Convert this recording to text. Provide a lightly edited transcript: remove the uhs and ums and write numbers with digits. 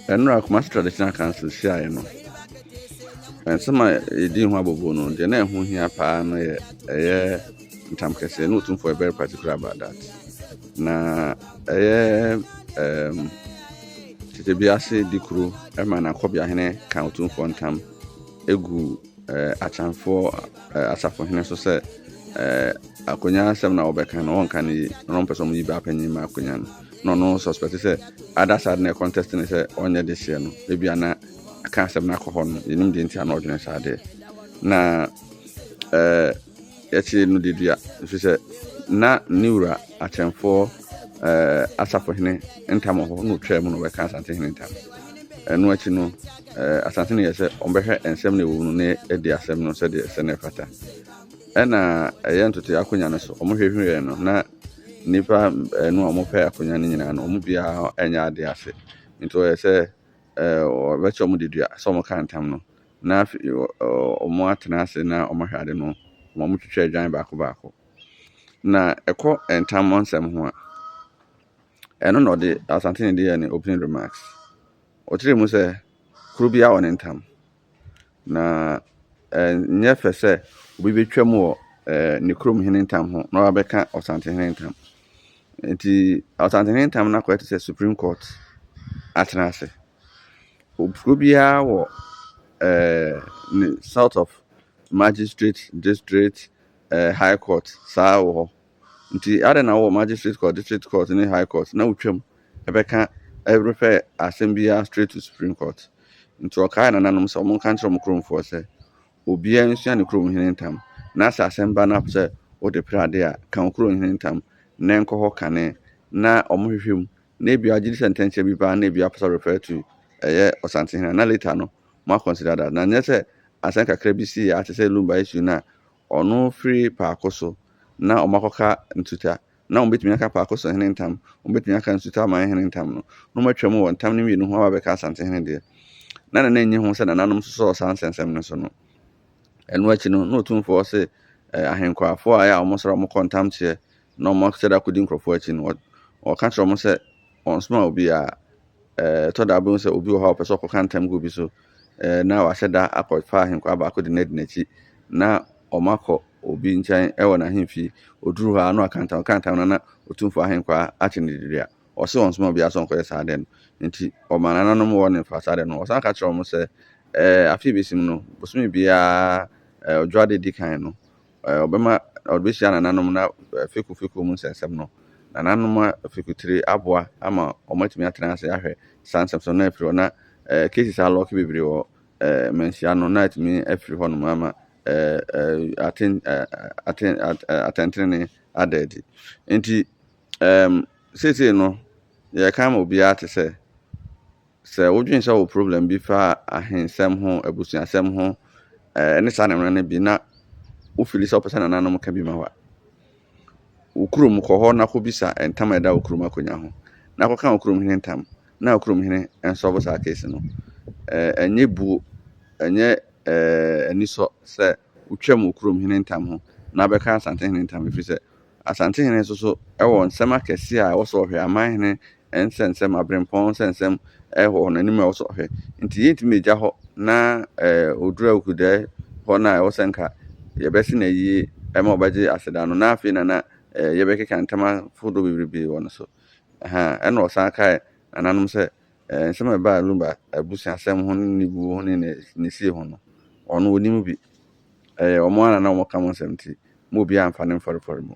Ɛnora Kumasi Traditional Council hyiaeɛ no, nsɛm a yɛdii ho abobo no, deɛ na ɛho hia paa no yɛ ɛyɛ ntam kɛseɛ na Otumfoɔ yɛ very particular about that. Na ɛyɛ tete bi ase di kuro ma n'akɔbeahene ka Otumfoɔ ntam egu Akyamfoɔ asafohene so sɛ akonnwa asɛm na wɔbɛka no, wɔnka no yie na wɔmpɛ sɛ wɔyi baa panyin ma akonnwa no. Na ɔno suspect sɛ other side na contest ne sɛ ɔnyɛ de hyeɛ no, ebi ana aka asɛm no akɔ hɔ no, yɛnim deɛ nti a na ɔdwene saa deɛ. Na yɛkyerɛ no de dua ɛfiri sɛ na ne wura Akyɛmfoɔ asafohene ntam wɔ hɔ na ɔtwaa mu na ɔbɛka Asantehene ntam. Ɛno akyi no, Asantehene yɛ sɛ ɔmbɛhwɛ nsɛm na ɛwɔ mu no na ɛdi asɛm no sɛdeɛ ɛsɛ na ɛfata. Ɛna ɛyɛ ntotoeɛ akonnwa no so, ɔmo hwehwɛɛ no na nnipa no a wɔpɛ akonnwa no nyinaa no, ɔmo biara nyɛ adeɛ ase. Nti ɔyɛ sɛ ɔbɛkyɛ ɔmo de dua sɛ ɔmo ka ntam no na afei ɔmo atena ase na ɔmo ahwɛ ade no, ɔmo twitwa adwan baako baako. Na ɛkɔ ntam nsɛm ho a, ɛno na ɔde Asantehene de yɛ ne opening remarks. Ɔkyerɛ mu sɛ kuro biara wɔ ne ntam na ɛnyɛ fɛ sɛ obi bɛtwam wɔ ne kurom hene ntam ho na wabɛka Ɔsantehene ntam. Nti Ɔsantehene ntam no akɔyɛ te sɛ Supreme Court atena ase. Kuro biara wɔ ne sort of magistrate, district, high court saa wɔ hɔ. Nti adɛn na wowɔ magistrate court, district court ne high court na wotwam ɛbɛka ɛrefer asɛm biara straight to Supreme Court? Nti ɔkae nananom sɛ ɔmo nka nkyerɛ ɔmo kuromfoɔ sɛ obiara nsua ne kurom hene ntam, na sɛ asɛm ba na sɛ wode pere ade a, ka wo kurom hene ntam na ɛnkɔ hɔ kane na ɔmo hwehwɛ mu, na ebi agye di sɛ ntɛnkyɛ bi ba na ebi apɛ sɛ refer to ɛyɛ Ɔsantehene, na later no mo akɔnsider that. Na nyɛ sɛ asɛm kakra bi si ate sɛ Lumba issue no a, ɔno firi paako so na ɔmo akɔka Nsuta na ɔmo bɛtumi aka paako so hene ntam, ɔmo bɛtumi aka Nsuta aman hene ntam no, na ɔmo atwa mu wɔ ntam no mmienu ho aba bɛka Asantehene deɛ na nana nyi ho sɛ nananom sosɔɔ saa nsɛnsɛm no so no. Ɛno akyi no, na Otumfoɔ se ahenkwafoɔ a ɛyɛ a ɔmo sɔrɔ ɔmo kɔ ntamkyeɛ na ɔmo ahyɛ da akɔdi nkurɔfoɔ akyi no, ɔka kyerɛ ɔmo sɛ ɔnsoma obiara. Ɛtɔ da abɛhu sɛ obi wɔ hɔ a ɔpɛ sɛ ɔkɔka ntam gu obi so na wahyɛ da akɔfa ahenkwaa baako de no adi n'akyi na ɔmo akɔ obi nkyɛn ɛwɔ n'ahemfie. Oduru hɔ a na waka ntam, ɔka ntam no na Otumfoɔ ahenkwaa akye no dedua. Ɔse ɔnsoma obiara sɛ ɔnkɔyɛ saa adeɛ no, nti ɔma nananom wɔ ne fa saa adeɛ no. Ɔsan ka kyerɛ ɔmo sɛ afe bɛsim no, bosome biara ɔdwoada di kan no, ɔbɛma ɔbɛhyia nananom na feku feku mu nsɛnsɛm no, nananom afikutire aboa ama ɔmo atumi atena ase ahwɛ saa nsɛmsɛm no afiri hɔ, na cases alock bebree wɔ manhyia no na atumi afiri hɔnom ama ɛɛ aten aten atɛntene ada adi. Nti seesei no, yɛka ama obiara te sɛ sɛ wodwen sɛ wɔ problem bi fa ahensɛm ho, abusuasɛm ho ne saa nneɛma no bi na wofeel sɛ wopɛ sɛ nananom ka bi ma wo a, wo kurom kɔ hɔ na kɔbisa ntam a ɛda wo kurom akonnwa ho na kɔka wo kurom hene ntam na wo kurom hene nsolve saa case no. Ɛnyɛ buo, ɛnyɛ anisɔ sɛ wotwam wo kurom hene ntam ho na bɛka Asantehene ntam, ɛfiri sɛ Asantehene nso so ɛwɔ nsɛm akɛseɛ a ɛwɔ sɛ ɔhwɛ, amanhene nsɛnsɛm, aberempɔn nsɛnsɛm ɛwɔ n'anim a ɛwɔ sɛ ɔhwɛ. Nti yɛntumi gya hɔ na oduru awukudɛɛ hɔ no a ɛwɔ sɛ nka yɛbɛsi no yie ɛma ɔbɛgye aseda no, na afei nana yɛbɛkeka ntam ahodoɔ bebree wɔ no so. Ɛna ɔsan kae nananom sɛ nsɛm a ɛbaa Lumba abusuasɛm ho ne ne wuo ho ne ne sie ho no, ɔno onim bi. Ɛyɛ ɔmo ara na wɔka mo nsɛm, nti mo obiara mfa ne mfɔrefɔre mu.